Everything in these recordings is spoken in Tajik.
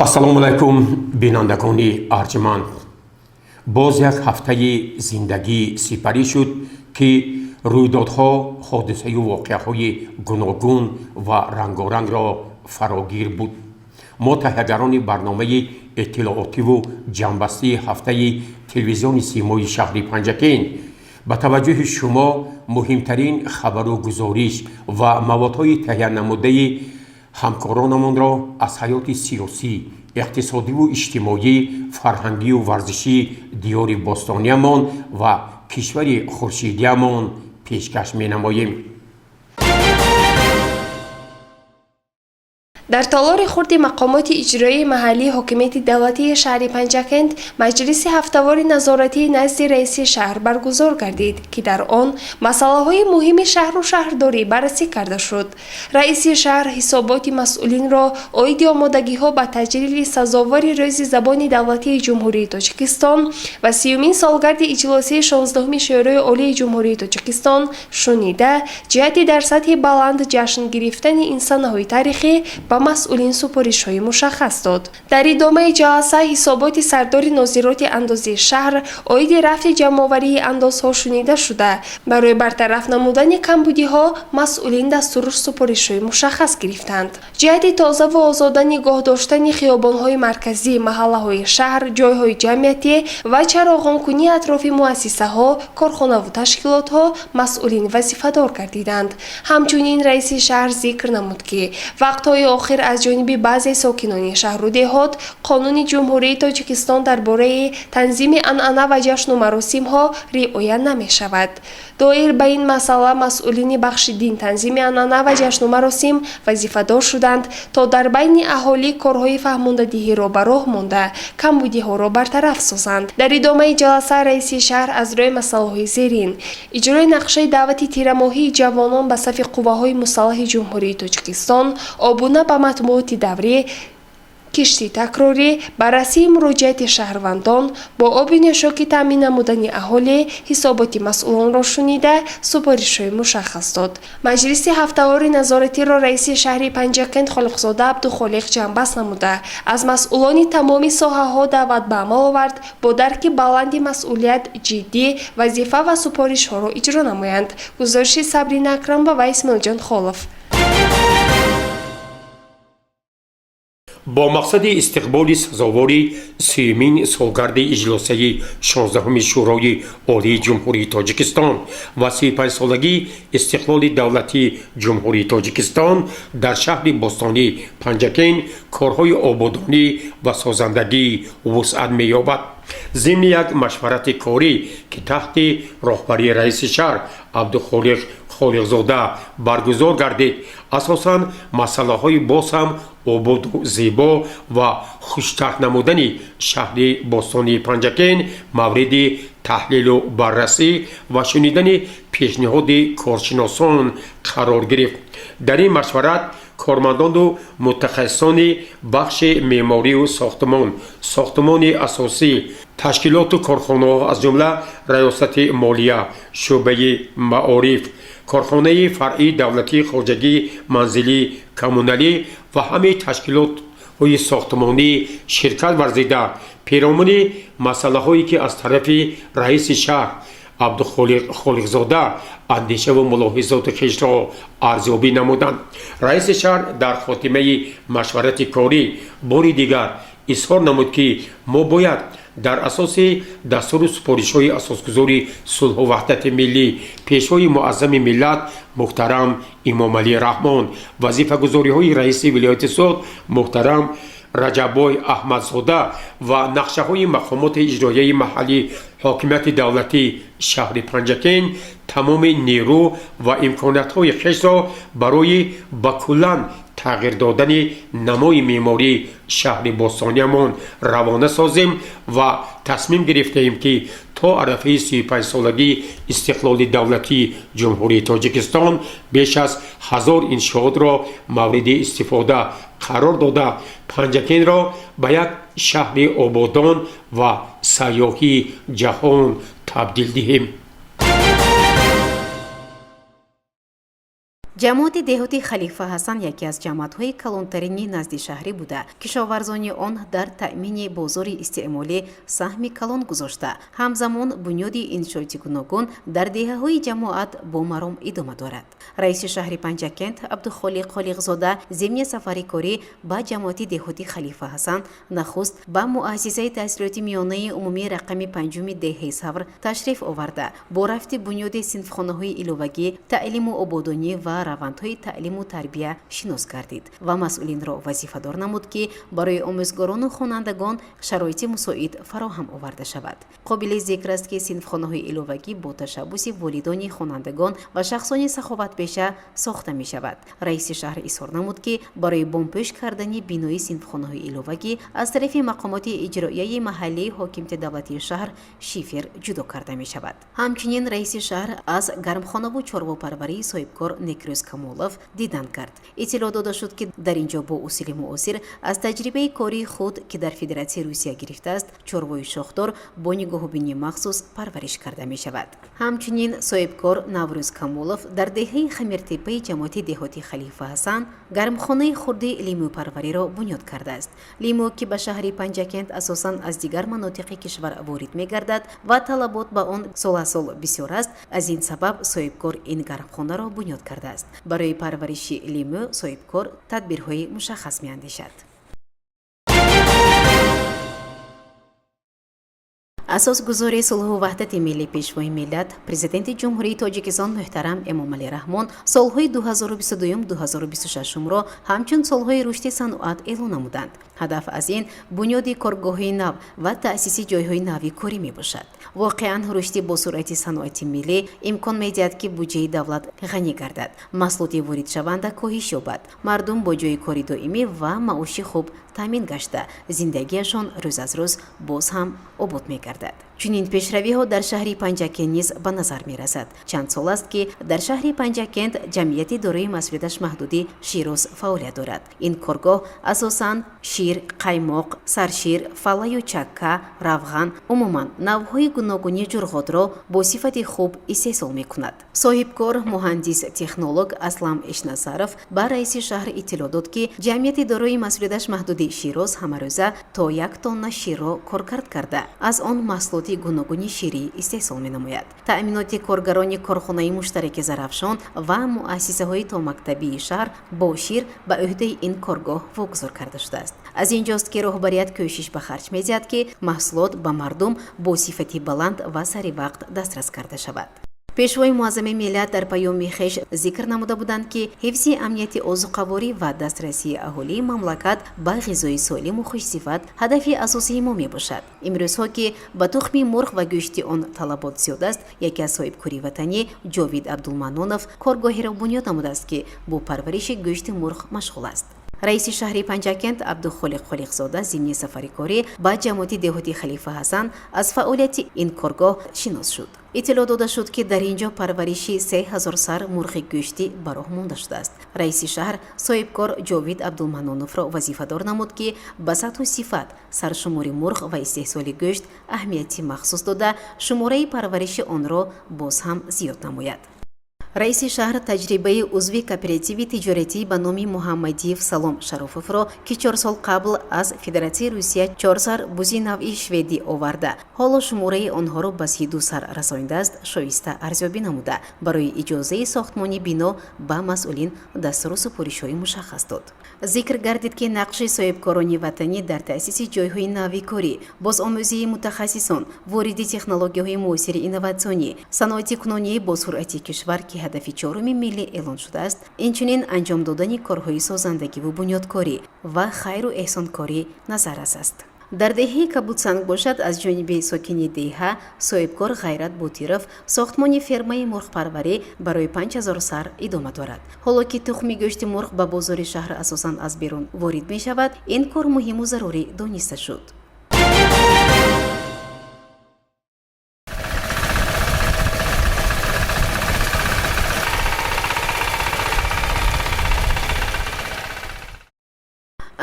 Ассалому алайкум, бинандагони арҷманд. Боз як ҳафтаи зиндагӣ сипарӣ шуд, ки рӯйдодҳо, ҳодисаю воқеаҳои гуногун ва рангорангро фарогир буд. Мо, таҳиягарони барномаи иттилоотиву ҷамъбастии ҳафтаи телевизиони Симои шаҳри Панҷакент, ба таваҷҷӯҳи шумо муҳимтарин хабару гузориш ва маводҳои таҳиянамудаи ҳамкоронамонро аз ҳаёти сиёсӣ, иқтисодиву иҷтимоӣ, фарҳангию варзишии диёри бостониямон ва кишвари хуршидиямон пешкаш менамоем. Дар толори хурди мақомоти иҷроии маҳаллии ҳокимияти давлатии шаҳри Панҷакент маҷлиси ҳафтавори назоратии назди раиси шаҳр баргузор гардид, ки дар он масъалаҳои муҳими шаҳру шаҳрдорӣ баррасӣ карда шуд. Раиси шаҳр ҳисоботи масъулинро оиди омодагиҳо ба таҷлили сазовори Рӯзи забони давлатии Ҷумҳурии Тоҷикистон ва 30-умин солгарди иҷлосияи 16-уми Шӯрои Олии Ҷумҳурии Тоҷикистон шунида, ҷиҳати дар сатҳи баланд ҷашн гирифтани ин санаҳои таърихӣ ба масъулин супоришҳои мушаххас дод. Дар идомаи ҷаласа ҳисоботи сардори нозироти андозии шаҳр оиди рафти ҷамъоварии андозҳо шунида шуда, барои бартараф намудани камбудиҳо масъулин дастуру супоришҳои мушаххас гирифтанд. Ҷиҳати тозаву озода нигоҳ доштани хиёбонҳои марказӣ, маҳаллаҳои шаҳр, ҷойҳои ҷамъиятӣ ва чароғонкунии атрофи муассисаҳо, корхонаву ташкилотҳо масъулин вазифадор гардиданд. Ҳамчунин раиси шаҳр зикр намуд, ки вақтҳои охир аз ҷониби баъзе сокинони шаҳру деҳот Қонуни Ҷумҳурии Тоҷикистон дар бораи танзими анъана ва ҷашну маросимҳо риоя намешавад. Доир ба ин масъала масъулини бахши дин, танзими анъана ва ҷашну маросим вазифадор шуданд, то дар байни аҳолӣ корҳои фаҳмондадиҳиро ба роҳ монда, камбудиҳоро бартараф созанд. Дар идомаи ҷаласа раиси шаҳр аз рӯи масъалаҳои зерин: иҷрои нақшаи даъвати тирамоҳии ҷавонон ба сафи қувваҳои мусаллаҳи Ҷумҳурии Тоҷикистон, обуна ба матбуоти даврӣ, кишти такрорӣ, баррасии муроҷиати шаҳрвандон, бо оби нӯшокӣ таъмин намудани аҳолӣ ҳисоботи масъулонро шунида, супоришҳои мушаххас дод. Маҷлиси ҳафтавори назоратиро раиси шаҳри Панҷакент Холиқзода Абдухолиқ ҷамъбаст намуда, аз масъулони тамоми соҳаҳо даъват ба амал овард, бо дарки баланди масъулият ҷиддӣ вазифа ва супоришҳоро иҷро намоянд. Гузориши Сабрина Акрамова ва Исмоилҷон Холов. Бо мақсади истиқболи сазовори 30-умин солгарди иҷлосияи 16-уми Шӯрои Олии Ҷумҳурии Тоҷикистон ва 35-солагии истиқлоли давлатии Ҷумҳурии Тоҷикистон дар шаҳри бостонӣ Панҷакент корҳои ободонӣ ва созандагӣ вусъат меёбад. Зимни як машварати корӣ, ки таҳти роҳбарии раиси шаҳр Абдухолиқ Холиқзода баргузор гардид, асосан масъалаҳои боз ҳам ободу зебо ва хуштарҳ намудани шаҳри бостонии Панҷакент мавриди таҳлилу баррасӣ ва шунидани пешниҳоди коршиносон қарор гирифт. Дар ин машварат кормандону мутахассисони бахши меъморию сохтмон, сохтмони асосӣ, ташкилоту корхонаҳо, аз ҷумла раёсати молия, шӯъбаи маориф, корхонаи фаръии давлатии хоҷагии манзилии коммуналӣ ва ҳамаи ташкилотҳои сохтмонӣ ширкат варзида, перомуни масъалаҳое, ки аз тарафи раиси шаҳр Абдухолиқ Холиқзода андешаву мулоҳизоти хешро арзёбӣ намуданд. Раиси шаҳр дар хотимаи машварати корӣ бори дигар изҳор намуд, ки мо бояд дар асоси дастуру супоришҳои асосгузори сулҳу ваҳдати миллӣ, пешвои муаззами миллат муҳтарам Эмомалӣ Раҳмон, вазифагузориҳои раиси вилояти Суғд муҳтарам Раҷаббой Аҳмадзода ва нақшаҳои мақомоти иҷроияи маҳаллии ҳокимияти давлатии шаҳри Панҷакент тамоми нерӯ ва имкониятҳои хешро барои ба куллан тағйир додани намои меъмории шаҳри бостониямон равона созем ва тасмим гирифтаем, ки То арафаи 35-солагии истиқлоли давлатии Ҷумҳурии Тоҷикистон беш аз 1000 иншоотро мавриди истифода қарор дода, Панҷакентро ба як шаҳри ободон ва сайёҳии ҷаҳон табдил диҳем. Ҷамоати деҳоти Халифа Ҳасан яке аз ҷамоатҳои калонтарини назди шаҳрӣ буда, кишоварзони он дар таъмини бозори истеъмолӣ саҳми калон гузошта, ҳамзамон бунёди иншооти гуногун дар деҳаҳои ҷамоат бо маром идома дорад. Раиси шаҳри Панҷакент Абдухолиқ Холиқзода зимни сафари корӣ ба ҷамоати деҳоти Халифа Ҳасан нахуст ба муассисаи таҳсилоти миёнаи умумии рақами панҷуми деҳаи Савр ташриф оварда, бо рафти бунёди синфхонаҳои иловагӣ, таълиму ободонӣ ва равандҳои таълиму тарбия шинос гардид ва масъулинро вазифадор намуд, ки барои омӯзгорону хонандагон шароити мусоид фароҳам оварда шавад. Қобили зикр аст, ки синфхонаҳои иловагӣ бо ташаббуси волидони хонандагон ва шахсони саховатпеша сохта мешавад. Раиси шаҳр изҳор намуд, ки барои бомпӯш кардани бинои синфхонаҳои иловагӣ аз тарафи мақомоти иҷроияи маҳаллии ҳокимияти давлатии шаҳр шифер ҷудо карда мешавад. Ҳамчунин раиси шаҳр аз гармхонаву чорвопарварии соҳибкор Некрӯз Камолов дидан кард. Иттилоъ дода шуд, ки дар ин ҷо бо усули муосир аз таҷрибаи кории худ, ки дар Федератсияи Русия гирифтааст, чорвои шохдор бо нигоҳубини махсус парвариш карда мешавад. Ҳамчунин соҳибкор Наврӯз Камолов дар деҳаи Хамиртепаи ҷамоати деҳоти Халифа Ҳасан гармхонаи хурди лимӯпарвариро бунёд кардааст. Лимӯ, ки ба шаҳри Панҷакент асосан аз дигар манотиқи кишвар ворид мегардад ва талабот ба он сол аз сол бисёр аст, аз ин сабаб соҳибкор ин гармхонаро бунёд кардааст. Барои парвариши лимӯ соҳибкор тадбирҳои мушаххас меандешад. Асосгузори сулҳу ваҳдати миллӣ, Пешвои миллат, Президенти Ҷумҳурии Тоҷикистон муҳтарам Эмомалӣ Раҳмон солҳои 2022-2026-ро ҳамчун солҳои рушди саноат эълон намуданд. Ҳадаф аз ин бунёди коргоҳҳои нав ва таъсиси ҷойҳои нави корӣ мебошад. Воқеан, рушди босуръати саноати миллӣ имкон медиҳад, ки буҷаи давлат ғанӣ гардад, маҳсулоти воридшаванда коҳиш ёбад, мардум бо ҷойи кори доимӣ ва маоши хуб таъмин гашта, зиндагиашон рӯз аз рӯз боз ҳам обод мегардад. Чунин пешравиҳо дар шаҳри Панҷакент низ ба назар мерасад. Чанд сол аст, ки дар шаҳри Панҷакент ҷамъияти дорои масъулияташ маҳдуди Широз фаъолият дорад. Ин коргоҳ асосан шир, қаймоқ, саршир, фалаю чакка, равған, умуман навъҳои гуногуни ҷурғотро бо сифати хуб истеҳсол мекунад. Соҳибкор, муҳандис, технолог Аслам Эшназаров ба раиси шаҳр иттилоъ дод, ки ҷамъияти дорои масъулияташ маҳдуди Широз ҳамарӯза то як тонна ширро коркард карда, аз он маҳсулоти гуногуни ширӣ истеҳсол менамояд. Таъминоти коргарони корхонаи муштараки Зарафшон ва муассисаҳои томактабии шаҳр бо шир ба ӯҳдаи ин коргоҳ вогузор карда шудааст. Аз ин ҷост, ки роҳбарият кӯшиш ба харҷ медиҳад, ки маҳсулот ба мардум бо сифати баланд ва сари вақт дастрас карда шавад. Пешвои муаззами миллат дар паёми хеш зикр намуда буданд, ки ҳифзи амнияти озуқаворӣ ва дастрасии аҳолии мамлакат ба ғизои солиму хушсифат ҳадафи асосии мо мебошад. Имрӯзҳо, ки ба тухми мурғ ва гӯшти он талабот зиёд аст, яке аз соҳибкори ватанӣ Ҷовид Абдулманонов коргоҳеро бунёд намудааст, ки бо парвариши гӯшти мурғ машғул аст. Раиси шаҳри Панҷакент Абдухолиқ Холиқзода зимни сафари корӣ ба ҷамоати деҳоти Халифа Ҳасан аз фаъолияти ин коргоҳ шинос шуд. Иттилоъ дода шуд, ки дар ин ҷо парвариши 3000 сар мурғи гӯштӣ ба роҳ монда шудааст. Раиси шаҳр соҳибкор Ҷовид Абдулманоновро вазифадор намуд, ки ба сатҳу сифат, саршумори мурғ ва истеҳсоли гӯшт аҳамияти махсус дода, шумораи парвариши онро боз ҳам зиёд намояд. Раиси шаҳр таҷрибаи узви кооперативи тиҷоратӣ ба номи Муҳаммадиев Салом Шарофовро, ки 4 сол қабл аз Федератсияи Русия чор сар бузи навъи шведӣ оварда, ҳоло шумораи онҳоро ба 32 сар расонидааст, шоиста арзёбӣ намуда, барои иҷозаи сохтмони бино ба масъулин дастуру супоришҳои мушаххас дод. Зикр гардид, ки нақши соҳибкорони ватанӣ дар таъсиси ҷойҳои нави корӣ, бозомӯзии мутахассисон, вориди технологияҳои муосири инноватсионӣ, саноати кунунии босуръати кишвар, ки ҳадафи чоруми миллӣ эълон шудааст, инчунин анҷом додани корҳои созандагиву бунёдкорӣ ва хайру эҳсонкорӣ назаррас аст. Дар деҳаи Кабудсанг бошад, аз ҷониби сокини деҳа соҳибкор Ғайрат Ботиров сохтмони фермаи мурғпарварӣ барои 5000 сар идома дорад. Ҳоло ки тухми гӯшти мурғ ба бозори шаҳр асосан аз берун ворид мешавад, ин кор муҳиму зарурӣ дониста шуд.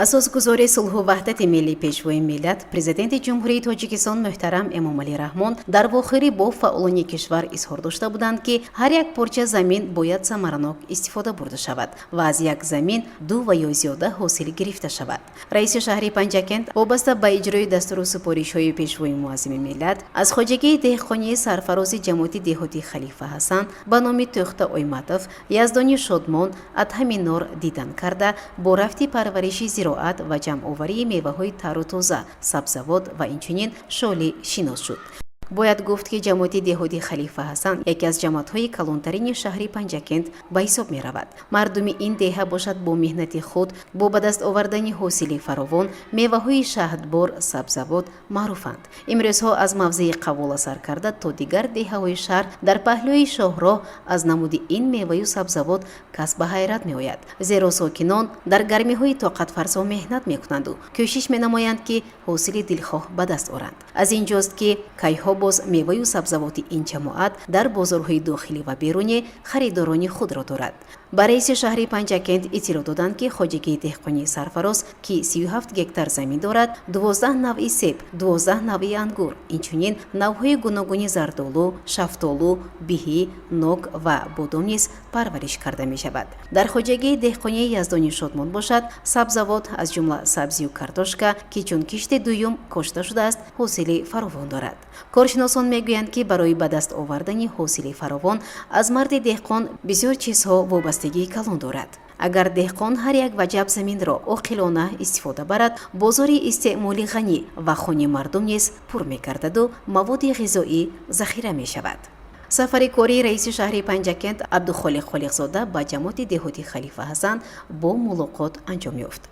Асосгузори сулҳу ваҳдати миллӣ, Пешвои миллат, Президенти Ҷумҳурии Тоҷикистон муҳтарам Эмомалӣ Раҳмон дар вохӯрӣ бо фаъолони кишвар изҳор дошта буданд, ки ҳар як порча замин бояд самаранок истифода бурда шавад ва аз як замин ду ва ё зиёда ҳосил гирифта шавад. Раиси шаҳри Панҷакент вобаста ба иҷрои дастуру супоришҳои Пешвои муаззами миллат аз хоҷагии деҳқонии сарфарози ҷамоати деҳоти Халифа Ҳасан ба номи Тӯхта Ойматов Яздони Шодмон Адҳами Нор дидан карда, бо рафти парвариши зироат ва ҷамъоварии меваҳои тару тоза, сабзавот ва инчунин шолӣ шинос шуд. Бояд гуфт, ки ҷамоати деҳоти Халифа Ҳасан яке аз ҷамоатҳои калонтарини шаҳри Панҷакент ба ҳисоб меравад. Мардуми ин деҳа бошад, бо меҳнати худ, бо ба даст овардани ҳосили фаровон, меваҳои шаҳдбор, сабзавот маъруфанд. Имрӯзҳо аз мавзеи Қавола сар карда то дигар деҳаҳои шаҳр дар паҳлӯи шоҳроҳ аз намуди ин меваю сабзавот кас ба ҳайрат меояд, зеро сокинон дар гармиҳои тоқатфарсо меҳнат мекунанду кӯшиш менамоянд, ки ҳосили дилхоҳ ба даст оранд. Аз ин ҷост, ки кайҳо боз меваю сабзавоти ин ҷамоат дар бозорҳои дохилӣ ва берунӣ харидорони худро дорад. Ба раиси шаҳри Панҷакент иттилоъ доданд, ки хоҷагии деҳқонии сарфароз, ки 37 гектар замин дорад, 12 навъи себ, 12 навъи ангур, инчунин навъҳои гуногуни зардолу, шафтолу, биҳӣ, нок ва бодом низ парвариш карда мешавад. Дар хоҷагии деҳқонии Яздони Шодмон бошад, сабзавот, аз ҷумла сабзию картошка, ки чун кишти дуюм кошта шудааст, ҳосили фаровон дорад. Коршиносон мегӯянд, ки барои ба даст овардани ҳосили фаровон аз марди деҳқон бисёр чизҳо вобастагии калон дорад. Агар деҳқон ҳар як ваҷаб заминро оқилона истифода барад, бозори истеъмоли ғанӣ ва хони мардум низ пур мегардаду маводи ғизоӣ захира мешавад. Сафари кории раиси шаҳри Панҷакент Абдухолиқ Холиқзода ба ҷамоати деҳоти Халифа Ҳасан бо мулоқот анҷом ёфт.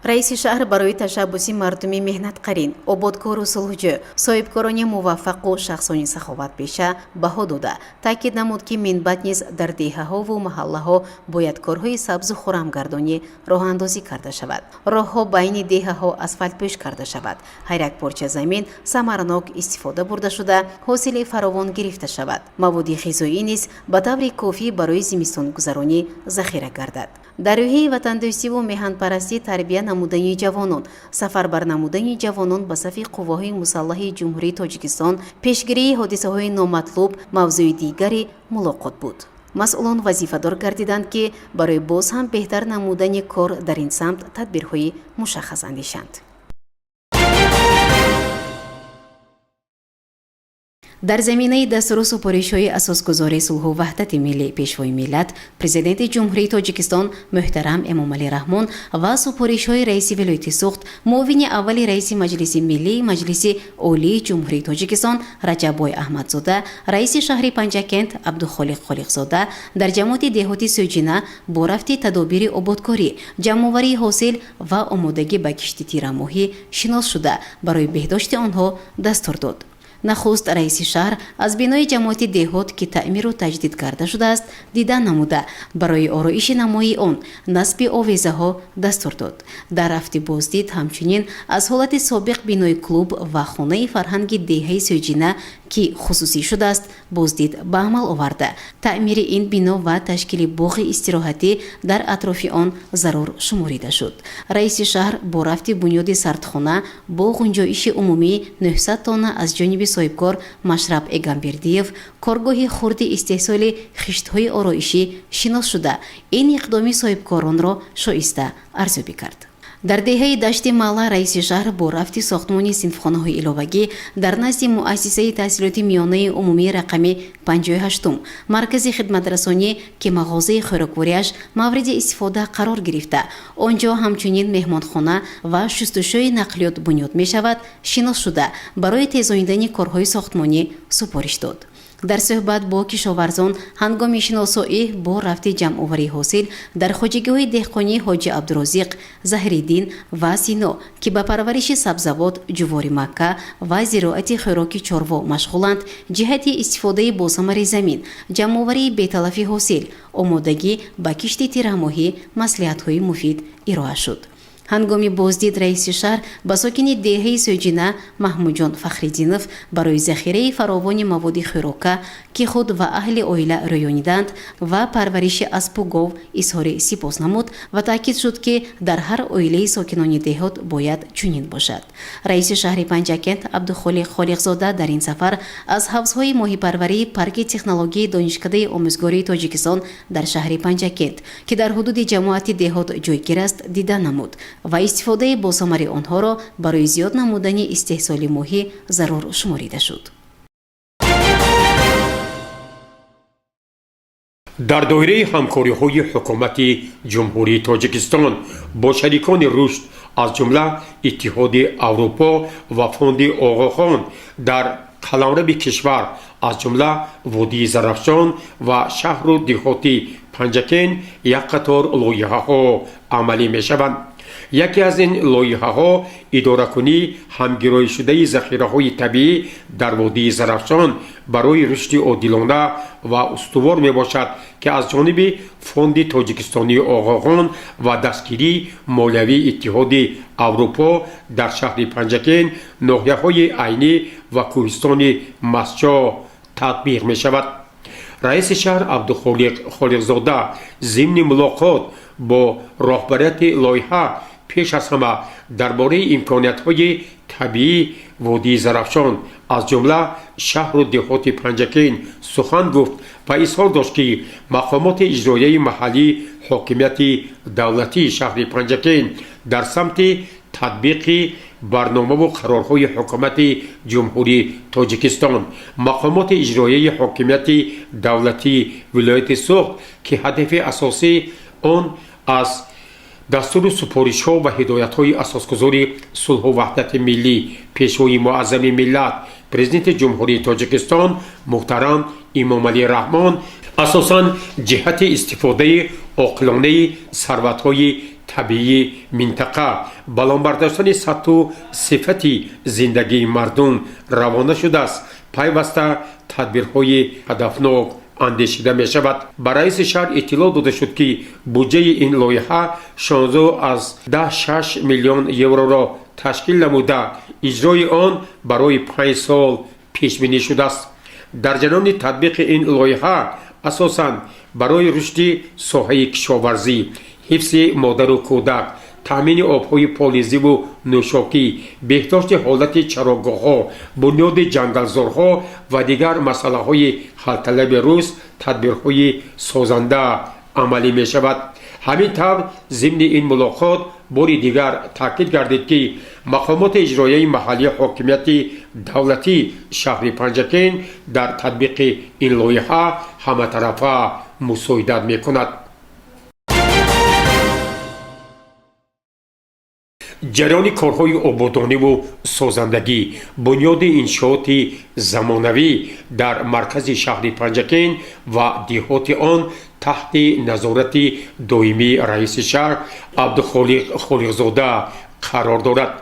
Раиси шаҳр барои ташаббуси мардуми меҳнатқарин, ободкору сулҳҷӯ, соҳибкорони муваффақу шахсони саховатпеша баҳо дода, таъкид намуд, ки минбаъд низ дар деҳаҳову маҳаллаҳо бояд корҳои сабзу хурамгардонӣ роҳандозӣ карда шавад, роҳҳо байни деҳаҳо асфалтпӯш карда шавад, ҳар як порча замин самаранок истифода бурда шуда, ҳосили фаровон гирифта шавад, маводи ғизоӣ низ ба таври кофӣ барои зимистонгузаронӣ захира гардад. Дар рӯҳияи ватандӯстиву меҳанпарастӣ тарбия намудани ҷавонон, сафарбар намудани ҷавонон ба сафи қувваҳои мусаллаҳи Ҷумҳурии Тоҷикистон, пешгирии ҳодисаҳои номатлуб мавзӯи дигари мулоқот буд. Масъулон вазифадор гардиданд, ки барои боз ҳам беҳтар намудани кор дар ин самт тадбирҳои мушаххас андешанд. Дар заминаи дастуру супоришҳои асосгузори сулҳу ваҳдати миллӣ, Пешвои миллат, Президенти Ҷумҳурии Тоҷикистон муҳтарам Эмомалӣ Раҳмон ва супоришҳои раиси вилояти Суғд, муовини аввали раиси Маҷлиси миллии Маҷлиси Олии Ҷумҳурии Тоҷикистон Раҷаббой Аҳмадзода, раиси шаҳри Панҷакент Абдухолиқ Холиқзода дар ҷамоати деҳоти Сӯҷина бо рафти тадобири ободкорӣ, ҷамъоварии ҳосил ва омодагӣ ба кишти тирамоҳӣ шинос шуда, барои беҳдошти онҳо дастур дод. Нахуст раиси шаҳр аз бинои ҷамоати деҳот, ки таъмиру таҷдид карда шудааст, дида намуда, барои ороиши намои он, насби овезаҳо дастур дод. Дар рафти боздид ҳамчунин аз ҳолати собиқ бинои клуб ва хонаи фарҳанги деҳаи Сӯҷина, ки хусусӣ шудааст, боздид ба амал оварда, таъмири ин бино ва ташкили боғи истироҳатӣ дар атрофи он зарур шуморида шуд. Раиси шаҳр бо рафти бунёди сардхона бо ғунҷоиши умумии 900 тонна аз ҷониби соҳибкор Машраб Эгамбердиев, коргоҳи хурди истеҳсоли хиштҳои ороишӣ шинос шуда, ин иқдоми соҳибкоронро шоиста арзёбӣ кард. Дар деҳаи Дашти Мала раиси шаҳр бо рафти сохтмони синфхонаҳои иловагӣ дар назди муассисаи таҳсилоти миёнаи умумии рақами 58-ум, маркази хидматрасонӣ, ки мағозаи хӯроквориаш мавриди истифода қарор гирифта, он ҷо ҳамчунин меҳмонхона ва шустушӯи нақлиёт бунёд мешавад, шинос шуда, барои тезонидани корҳои сохтмонӣ супориш дод. Дар суҳбат бо кишоварзон ҳангоми шиносоӣ бо рафти ҷамъоварии ҳосил дар хоҷагиҳои деҳқонии Ҳоҷи Абдурозиқ, Заҳриддин ва Сино, ки ба парвариши сабзавот, ҷувори макка ва зироати хӯроки чорво машғуланд, ҷиҳати истифодаи босамари замин, ҷамъоварии беталафи ҳосил, омодагӣ ба кишти тирамоҳӣ маслиҳатҳои муфид ироа шуд. Ҳангоми боздид раиси шаҳр ба сокини деҳаи Сӯйҷина Маҳмудҷон Фахриддинов барои захираи фаровони маводи хӯрока, ки худ ва аҳли оила рӯёниданд, ва парвариши аспу гов изҳори сипос намуд ва таъкид шуд, ки дар ҳар оилаи сокинони деҳот бояд чунин бошад. Раиси шаҳри Панҷакент Абдухолиқ Холиқзода дар ин сафар аз ҳавзҳои моҳипарварии парки технологияи Донишкадаи омӯзгории Тоҷикистон дар шаҳри Панҷакент, ки дар ҳудуди ҷамоати деҳот ҷойгир аст, дида намуд ва истифодаи босамари онҳоро барои зиёд намудани истеҳсоли моҳӣ зарур шуморида шуд. Дар доираи ҳамкориҳои Ҳукумати Ҷумҳурии Тоҷикистон бо шарикони рушд, аз ҷумла Иттиҳоди Аврупо ва Фонди Оғохон, дар қаламрави кишвар, аз ҷумла водии Зарафшон ва шаҳру деҳоти Панҷакент, як қатор лоиҳаҳо амалӣ мешаванд. Яке аз ин лоиҳаҳо идоракунии ҳамгироишудаи захираҳои табиӣ дар водии Зарафшон барои рушди одилона ва устувор мебошад, ки аз ҷониби Фонди Тоҷикистонии Оғохон ва дастгирии молиявии Иттиҳоди Аврупо дар шаҳри Панҷакент, ноҳияҳои Айнӣ ва кӯҳистони Мастчоҳ татбиқ мешавад. Раиси шаҳр Абдухолиқ Холиқзода зимни мулоқот бо роҳбарияти лоиҳа пеш аз ҳама дар бораи имкониятҳои табиии водии Зарафшон, аз ҷумла шаҳру деҳоти Панҷакент сухан гуфт ва изҳор дошт, ки мақомоти иҷроияи маҳаллии ҳокимияти давлатии шаҳри Панҷакент дар самти татбиқи барномаву қарорҳои Ҳукумати Ҷумҳурии Тоҷикистон, мақомоти иҷроияи ҳокимияти давлатии вилояти Суғд, ки ҳадафи асосии он аз дастуру супоришҳо ва ҳидоятҳои Асосгузори сулҳу ваҳдати миллӣ, Пешвои муаззами миллат, Президенти Ҷумҳурии Тоҷикистон муҳтарам Эмомалӣ Раҳмон, асосан ҷиҳати истифодаи оқилонаи сарватҳои табиии минтақа, баланд бардоштани сатҳу сифати зиндагии мардум равона шудааст, пайваста тадбирҳои ҳадафнок андешида мешавад. Ба раиси шаҳр иттилоъ дода шуд, ки буҷаи ин лоиҳа 16,6 миллион евроро ташкил намуда, иҷрои он барои 5 сол пешбинӣ шудааст. Дар ҷараёни татбиқи ин лоиҳа асосан барои рушди соҳаи кишоварзӣ, ҳифзи модару кӯдак, таъмини обҳои полизиву нӯшокӣ, беҳдошти ҳолати чарогоҳҳо, бунёди ҷангалзорҳо ва дигар масъалаҳои ҳалталаби рӯз тадбирҳои созанда амалӣ мешавад. Ҳамин тавр, зимни ин мулоқот бори дигар таъкид гардид, ки мақомоти иҷроияи маҳаллии ҳокимияти давлатии шаҳри Панҷакент дар татбиқи ин лоиҳа ҳаматарафа мусоидат мекунад. Ҷараёни корҳои ободониву созандагӣ, бунёди иншооти замонавӣ дар маркази шаҳри Панҷакент ва деҳоти он таҳти назорати доимии раиси шаҳр Абдухолиқ Холиқзода қарор дорад.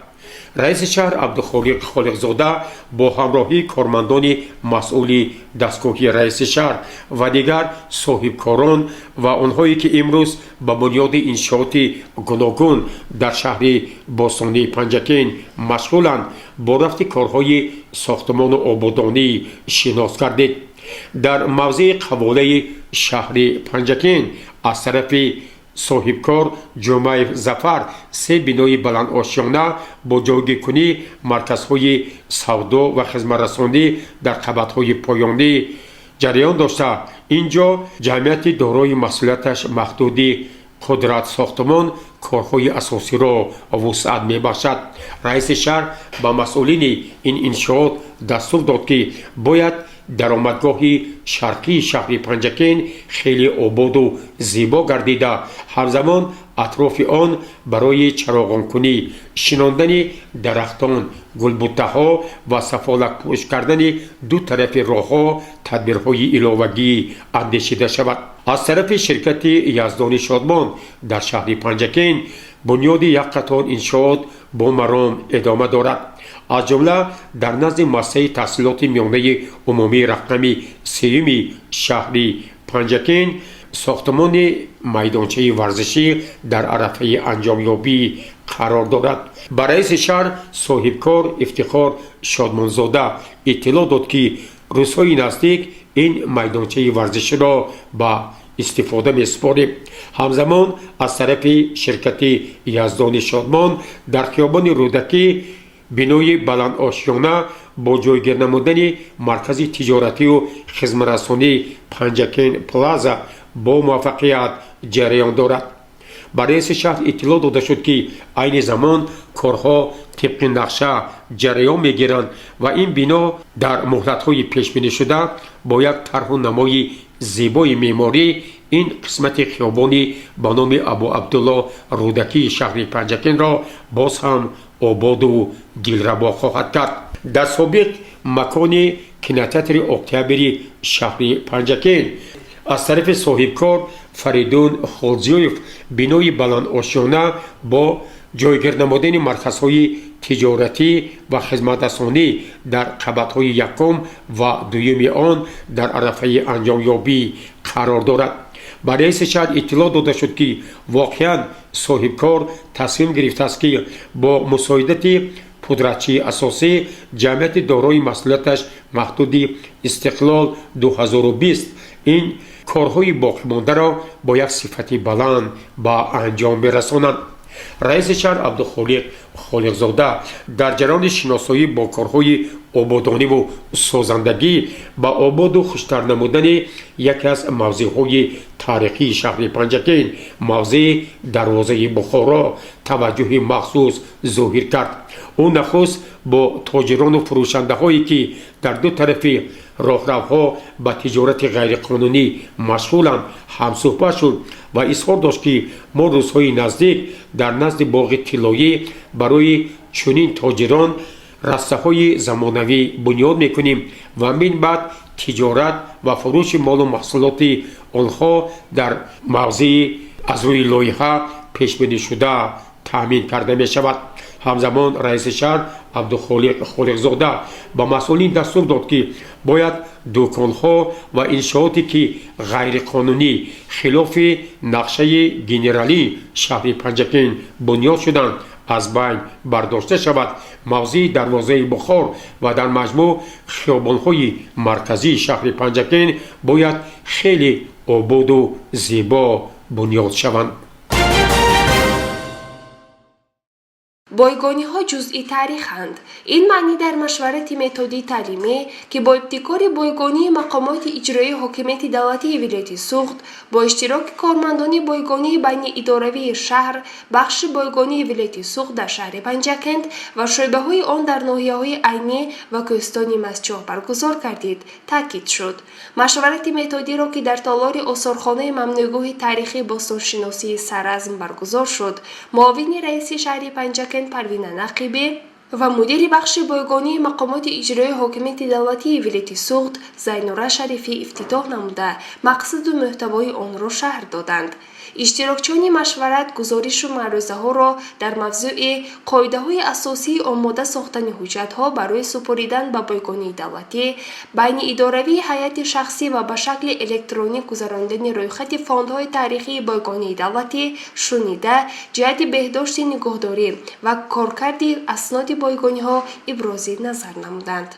Раиси шаҳр Абдухолиқ Холиқзода бо ҳамроҳии кормандони масъули дастгоҳи раиси шаҳр ва дигар соҳибкорон ва онҳое, ки имрӯз ба бунёди иншооти гуногун дар шаҳри бостонии Панҷакент машғуланд, бо рафти корҳои сохтмону ободонӣ шинос гардид. Дар мавзеи қаволаи шаҳри Панҷакент аз тарафи соҳибкор Ҷумаев Зафар се бинои баландошёна бо ҷойгиркунии марказҳои савдо ва хизматрасонӣ дар қабатҳои поёнӣ ҷараён дошта, ин ҷо ҷамъияти дорои масъулияташ маҳдуди Қудрат сохтмон корҳои асосиро вусъат мебахшад. Раиси шаҳр ба масъулини ин иншоот дастур дод, ки бояд даромадгоҳи шарқии шаҳри Панҷакент хеле ободу зебо гардида, ҳамзамон атрофи он барои чароғонкунӣ, шинондани дарахтон, гулбуттаҳо ва сафолакпӯш кардани ду тарафи роҳҳо тадбирҳои иловагӣ андешида шавад. Аз тарафи ширкати Яздони Шодмон дар шаҳри Панҷакент бунёди як қатор иншоот бо маром идома дорад. Аз ҷумла дар назди муассисаи таҳсилоти миёнаи умумии рақами сеюми шаҳри Панҷакент сохтмони майдончаи варзишӣ дар арафаи анҷомёбӣ Қарор дорад. Ба раиси шаҳр соҳибкор Ифтихор Шодмонзода иттилоъ дод, ки рӯзҳои наздик ин майдончаи варзиширо ба истифода месупорем. Ҳамзамон аз тарафи ширкати Яздони Шодмон дар хиёбони Рӯдакӣ бинои баландошёна бо ҷойгир намудани маркази тиҷоратию хизматрасонии Панҷакент Плаза бо муваффақият ҷараён дорад. Ба раиси шаҳр иттилоъ дода шуд, ки айни замон корҳо тибқи нақша ҷараён мегиранд ва ин бино дар муҳлатҳои пешбинишуда бо як тарҳу намои зебои меъморӣ ин қисмати хиёбони ба номи Абу Абдулло Рӯдакии шаҳри Панҷакентро боз ҳам ободу дилрабо хоҳад кард. Дар собиқ макони кинотеатри Октябри шаҳри Панҷакент аз тарафи соҳибкор Фаридун Холзиёев бинои баландошёна бо ҷойгир намудани марказҳои тиҷоратӣ ва хизматрасонӣ дар қабатҳои якум ва дуюми он дар арафаи анҷомёбӣ қарор дорад. Ба раиси шаҳр иттилоъ дода шуд, ки воқеан соҳибкор тасмим гирифтааст, ки бо мусоидати пудратчии асосӣ, ҷамъияти дорои масъулияташ маҳдуди Истиқлол 2020, ин корҳои боқимондаро бо як сифати баланд ба анҷом мерасонанд. Раиси шаҳр Абдухолиқ Холиқзода дар ҷараёни шиносоӣ бо корҳои ободониву созандагӣ ба ободу хуштар намудани яке аз мавзеъҳои таърихии шаҳри Панҷакент, мавзеи Дарвозаи Бухоро, таваҷҷӯҳи махсус зоҳир кард. Ӯ нахуст бо тоҷирону фурӯшандаҳое, ки дар ду тарафи роҳравҳо ба тиҷорати ғайриқонунӣ машғуланд, ҳамсӯҳбат шуд ва изҳор дошт, ки мо рӯзҳои наздик дар назди Боғи Тиллоӣ барои чунин тоҷирон растаҳои замонавӣ бунёд мекунем ва мин баъд тиҷорат ва фурӯши молу маҳсулоти онҳо дар мавзеи аз рӯи лоиҳа пешбинишуда таъмин карда мешавад. Ҳамзамон раиси шаҳр Абдухолиқ Холиқзода ба масъулин дастур дод, ки бояд дуконҳо ва иншооте, ки ғайриқонунӣ хилофи нақшаи генералии шаҳри Панҷакент бунёд шуданд, аз байн бардошта шавад. Мавзеи Дарвозаи Бухор ва дар маҷмӯъ хиёбонҳои марказии шаҳри Панҷакент бояд хеле ободу зебо бунёд шаванд. Бойгониҳо ҷузъи таъриханд. Ин маънӣ дар машварати методии таълимӣ, ки бо ибтикори бойгонии мақомоти иҷроии ҳокимияти давлатии вилояти Суғд бо иштироки кормандони бойгонии байниидоравии шаҳр, бахши бойгонии вилояти Суғд дар шаҳри Панҷакент ва шӯъбаҳои он дар ноҳияҳои Айнӣ ва кӯҳистони Мастчоҳ баргузор гардид, таъкид шуд. Машварати методиро, ки дар толори осорхонаи мамнӯъгоҳи таърихии бостоншиносии Саразм баргузор шуд, муовини раиси шаҳри Панҷакент Парвина Нақибӣ ва мудири бахши бойгонии мақомоти иҷроии ҳокимияти давлатии вилояти Суғд Зайнура Шарифӣ ифтитоҳ намуда, мақсаду мӯҳтавои онро шарҳ доданд. Иштирокчиёни машварат гузоришу маърӯзаҳоро дар мавзӯи қоидаҳои асосии омода сохтани ҳуҷҷатҳо барои супоридан ба бойгонии давлатӣ, байниидоравии ҳайати шахсӣ ва ба шакли электронӣ гузаронидани рӯйхати фондҳои таърихии бойгонии давлатӣ шунида, ҷиҳати беҳдошти нигоҳдорӣ ва коркарди асноди бойгониҳо ибрози назар намуданд.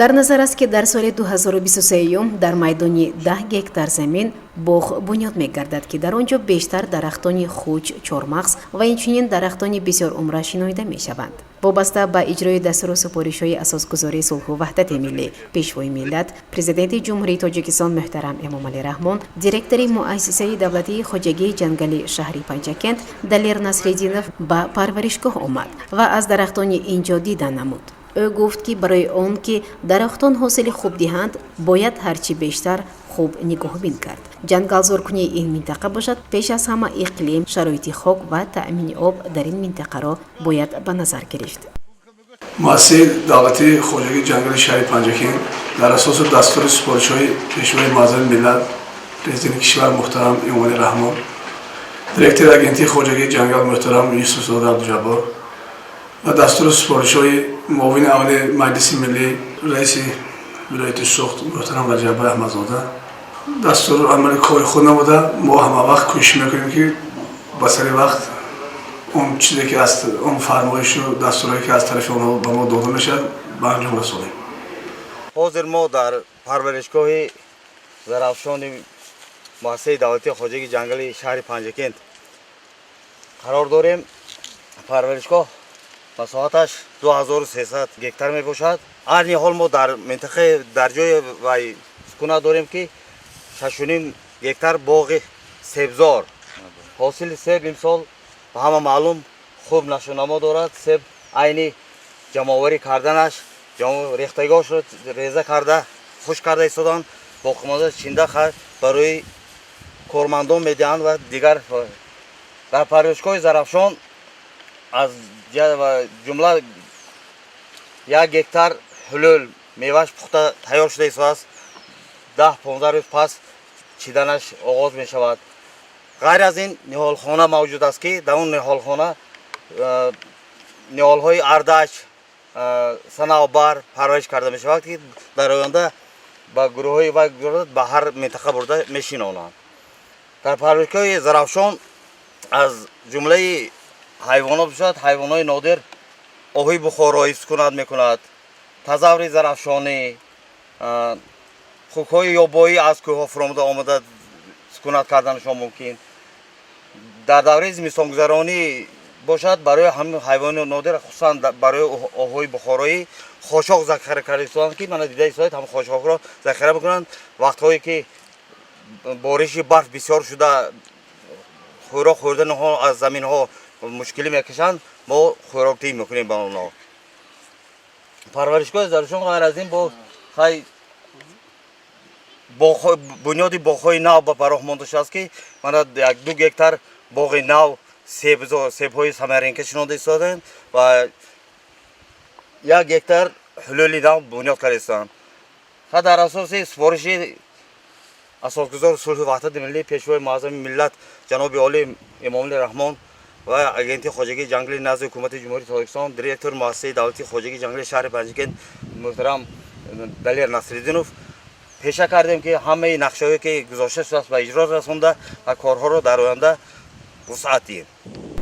Дар назар аст, ки дар соли 2023 дар майдони 10 гектар замин боғ бунёд мегардад, ки дар он ҷо бештар дарахтони хуч, чормағз ва инчунин дарахтони бисёрумра шинонида мешаванд. Вобаста ба иҷрои дастуру супоришҳои асосгузории сулҳу ваҳдати миллӣ, Пешвои миллат, Президенти Ҷумҳурии Тоҷикистон муҳтарам Эмомалӣ Раҳмон, директори муассисаи давлатии хоҷагии ҷангали шаҳри Панҷакент Далер Насреддинов ба парваришгоҳ омад ва аз дарахтони ин ҷо дидан намуд. Ӯ гуфт, ки барои он ки дарахтон ҳосили хуб диҳанд, бояд ҳарчи бештар хуб нигоҳбин кард. Ҷангалзоркунии ин минтақа бошад, пеш аз ҳама иқлим, шароити хок ва таъмини об дар ин минтақаро бояд ба назар гирифт. Муассисаи давлатии хоҷагии ҷангали шаҳри Панҷакент дар асоси дастури супоришҳои Пешвои муаззами миллат, Президенти кишвар муҳтарам Эмомалӣ Раҳмон, директори Агентии хоҷагии ҷангал муҳтарам Юсуфзода Абдуҷаббор ва дастури супоришҳои муовини аввали Маҷлиси миллӣ, раиси вилояти Суғд муҳтарам Раҷаббай Аҳмадзода. Дастуру амали кори худ намуда, мо ҳама вақт кӯшиш мекунем, ки ба сари вақт он чизе ки аз он фармоишу дастурҳое ки аз тарафи онҳо ба мо дода мешавад, ба анҷом расонем. Ҳозир мо дар парваришгоҳи Зарафшони муассисаи давлатии хоҷагии ҷангали шаҳри Панҷакент қарор дорем. Парваришгоҳ масоҳаташ 2300 гектар мебошад. Айни ҳол мо дар минтақаи дар ҷои вай сукунат дорем, ки 6,5 гектар боғи себзор. Ҳосили себ имсол ба ҳама маълум хуб нашъунамо дорад. Себ айни ҷамъоварӣ карданаш, рехтагиҳошро реза карда, хушк карда истоданд, боқимонда чинда барои кормандон медиҳанд ва дигар. Дар парваришгоҳи Зарафшон аз ҷумла 1 гектар ҳулул меваш пухта тайёр шуда истодааст, 10-15 рӯз пас чиданаш оғоз мешавад. Ғайр аз ин, ниҳолхона мавҷуд аст, ки дар он ниҳолхона ниҳолҳои ардач, санавбар парвариш карда мешавад, ки дар оянда ба гурӯҳҳои вай ба ҳар минтақа бурда мешинонанд. Дар парваришгоҳи Зарафшон аз ҷумлаи ҳайвонот бошад, ҳайвонҳои нодир оҳуи бухороӣ сукунат мекунад, тазаври зарафшонӣ, хукҳои ёбоӣ аз кӯҳҳо фуромада омада сукунат карданашон мумкин. Дар давраи зимистонгузаронӣ бошад, барои ҳамин ҳайвони нодир, хусусан барои оҳуи бухороӣ хошок захира карда истоданд, ки мана дида истодаед, ҳам хошокро захира мекунанд. Вақтҳое ки бориши барф бисёр шуда, хӯрок хӯрдани онҳо аз заминҳо мушкилӣ мекашанд, мо хӯрокдиҳӣ мекунем ба онҳо. Парваришгоҳи Зарафшон ғайр аз ин бо хай бунёди боғҳои нав ба роҳ монда шудааст, ки мана 1-2 гектар боғи нав себҳои самаринка шинонда истодаанд ва 1 гектар ҳулули нав бунёд карда истодаанд. Дар асоси супориши асосгузори сулҳу ваҳдати миллӣ, Пешвои муаззами миллат, ҷаноби олӣ Эмомалӣ Раҳмон ва Агентии хоҷагии ҷангали назди Ҳукумати Ҷумҳурии Тоҷикистон, директори муассисаи давлатии хоҷагии ҷангали шаҳри Панҷакент муҳтарам Далер Насриддинов, пеша кардем, ки ҳамаи нақшаҳое ки гузошта шудааст, ба иҷро расонда ва корҳоро дар оянда вусъат диҳем.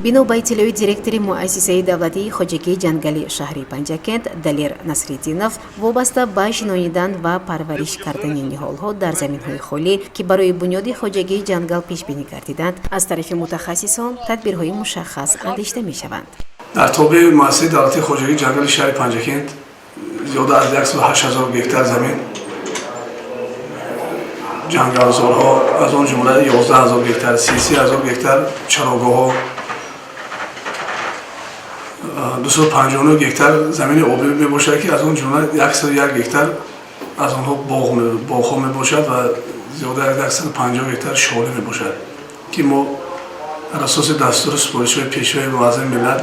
Бино ба иттилои директори муассисаи давлатии хоҷагии ҷангали шаҳри Панҷакент Далер Насриддинов, вобаста ба шинонидан ва парвариш кардани ниҳолҳо дар заминҳои холӣ, ки барои бунёди хоҷагии ҷангал пешбинӣ гардиданд, аз тарафи мутахассисон тадбирҳои мушаххас андешида мешаванд. Дар тобеи муассисаи давлатии хоҷагии ҷангали шаҳри Панҷакент зиёда аз 108 ҳазор гектар замин ҷангалзорҳо, аз он ҷумла 11 ҳазор гектар, 33 ҳазор гектар чарогоҳҳо, 259 гектар замини обӣ мебошад, ки аз он ҷумла 101 гектар аз онҳо боғҳо мебошад ва зиёда аз 150 гектар шолӣ мебошад, ки мо дар асоси дастуру супоришҳои Пешвои муаззами миллат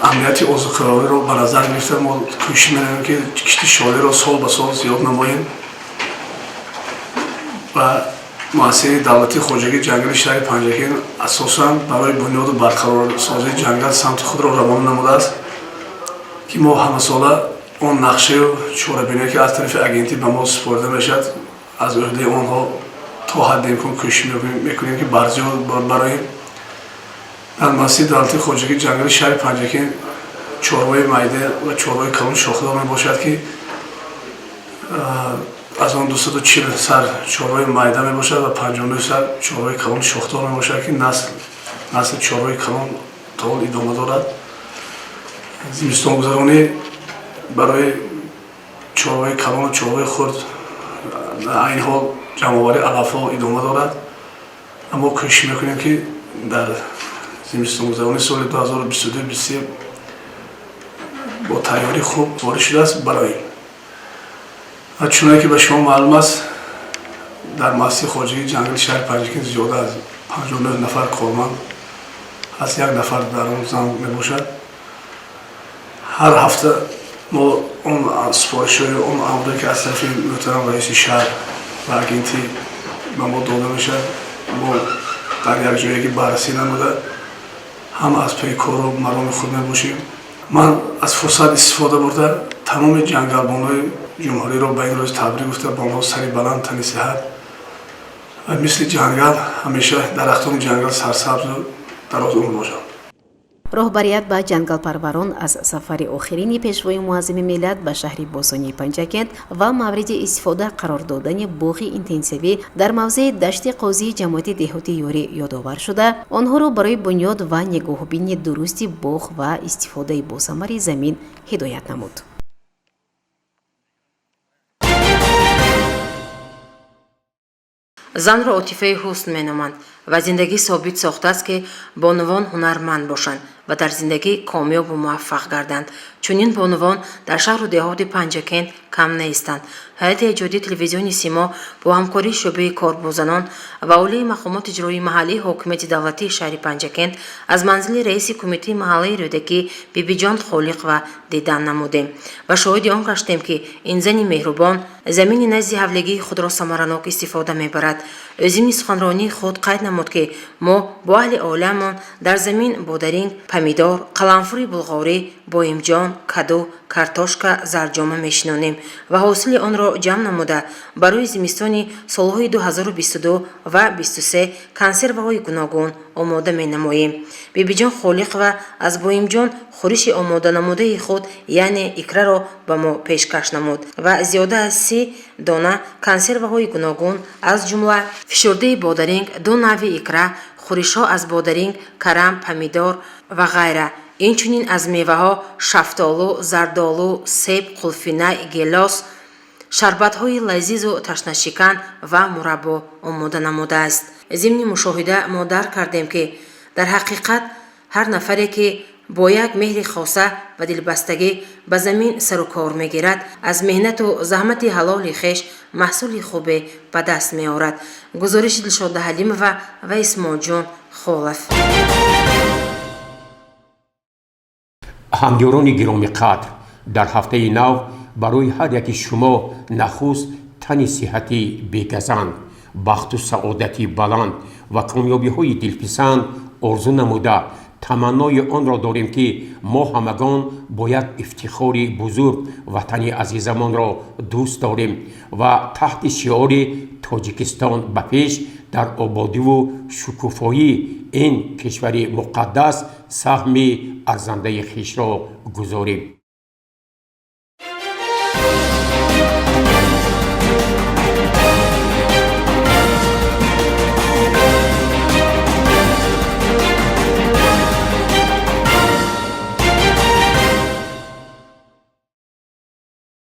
амнияти озуқавориро ба назар гирифта, мо кӯшиш менамоем, ки кишти шолиро сол ба сол зиёд намоем. Ва муассисаи давлатии хоҷагии ҷангали шаҳри Панҷакент асосан барои бунёду барқарорсозии ҷангал самти худро равона намудааст, ки мо ҳамасола он нақшаю чорабиное ки аз тарафи агентӣ ба мо супорида мешавад, аз ӯҳдаи онҳо то ҳадди имкон кӯшиш мекунем, ки барзиёд бароем. Дар муассисаи давлатии хоҷагии ҷангали шаҳри Панҷакент чорвои майда ва чорвои калон шохдор мебошад, ки аз он 240 сар чорвои майда мебошад ва 59 сар чорвои калон шохдор мебошад, ки насли чорвои калон то ҳол идома дорад. Зимистонгузаронӣ барои чорвои калону чорвои хурд айни ҳол ҷамъоварии алафҳо идома дорад. Аммо кӯшиш мекунем, ки дар зимистонгузаронии соли 2022-23 бо тайёрии хуб ворид шудааст барои. Ва чуноне ки ба шумо маълум аст, дар муассисаи хоҷагии ҷангали шаҳри Панҷакент зиёда аз 59 нафар корманд ҳаст, як нафар дар он зан мебошад. Ҳар ҳафта мо он супоришҳои, он амре ки аз тарафи муҳтарам раиси шаҳр ва агентӣ ба мо дода мешавад, мо дар як ҷоягӣ баррасӣ намуда, ҳам аз паи кору мароми худ мебошем. Ман аз фурсат истифода бурда Тамоми ҷангалбонҳои ҷумҳуриро ба ин рӯз табрик гуфта, ба онҳо сари баланд, тани сиҳат ва мисли ҷангал ҳамеша дарахтони ҷангал сарсабзу дарозумр бошанд. Роҳбарият ба ҷангалпарварон аз сафари охирини Пешвои муаззами миллат ба шаҳри бостонии Панҷакент ва мавриди истифода қарор додани боғи интенсивӣ дар мавзеи Дашти Қозии ҷамоати деҳоти Ёрӣ ёдовар шуда, онҳоро барои бунёд ва нигоҳубини дурусти боғ ва истифодаи босамари замин ҳидоят намуд. Занро отифаи ҳусн меноманд ва зиндагӣ собит сохтааст, ки бонувон ҳунарманд бошанд ва дар зиндагӣ комёбу муваффақ гарданд. Чунин бонувон дар шаҳру деҳоти Панҷакент кам нестанд. Ҳайати эҷодии телевизиони Симо бо ҳамкории шӯъбаи кор бо занон ва олии мақомоти иҷроии маҳаллии ҳокимияти давлатии шаҳри Панҷакент аз манзили раиси кумитаи маҳаллаи Рӯдакӣ Бибиҷон Холиқова дидан намудем ва шоҳиди он гаштем, ки ин зани меҳрубон замини назди ҳавлигии худро самаранок истифода мебарад. Ӯ зимни суханронии худ қайд намуд, ки мо бо аҳли оиламон дар замин бодаринг, помидор, қаламфури булғорӣ, боимҷон, каду, картошка, зарҷома мешинонем ва ҳосили онро ҷамъ намуда, барои зимистони солҳои 2022 ва 23 консерваҳои гуногун омода менамоем. Бибиҷон Холиқова аз боимҷон хӯриши омоданамудаи худ, яъне икраро ба мо пешкаш намуд ва зиёда аз 30 дона консерваҳои гуногун, аз ҷумла фишурдаи бодаринг, ду навъи икра, хӯришҳо аз бодаринг, карам, помидор ва ғайра, инчунин аз меваҳо шафтолу, зардолу, себ, қулфинай, гелос, шарбатҳои лазизу ташнашикан ва мураббо омода намудааст. Зимни мушоҳида мо дарк кардем, ки дар ҳақиқат ҳар нафаре, ки бо як меҳри хоса ва дилбастагӣ ба замин сару кор мегирад, аз меҳнату заҳмати ҳалоли хеш маҳсули хубе ба даст меорад. Гузориши Дилшода Ҳалимова ва Исмоилҷон Холов. Ҳамёрони гиромиқадр, дар ҳафтаи нав барои ҳар яки шумо нахуст тани сиҳати бегазанд, бахту саодати баланд ва комёбиҳои дилписанд орзу намуда, таманнои онро дорем, ки мо ҳамагон бо як ифтихори бузург ватани азизамонро дӯст дорем ва таҳти шиори «Тоҷикистон ба пеш» дар ободиву шукуфоии ин кишвари муқаддас саҳми арзандаи хешро гузорем.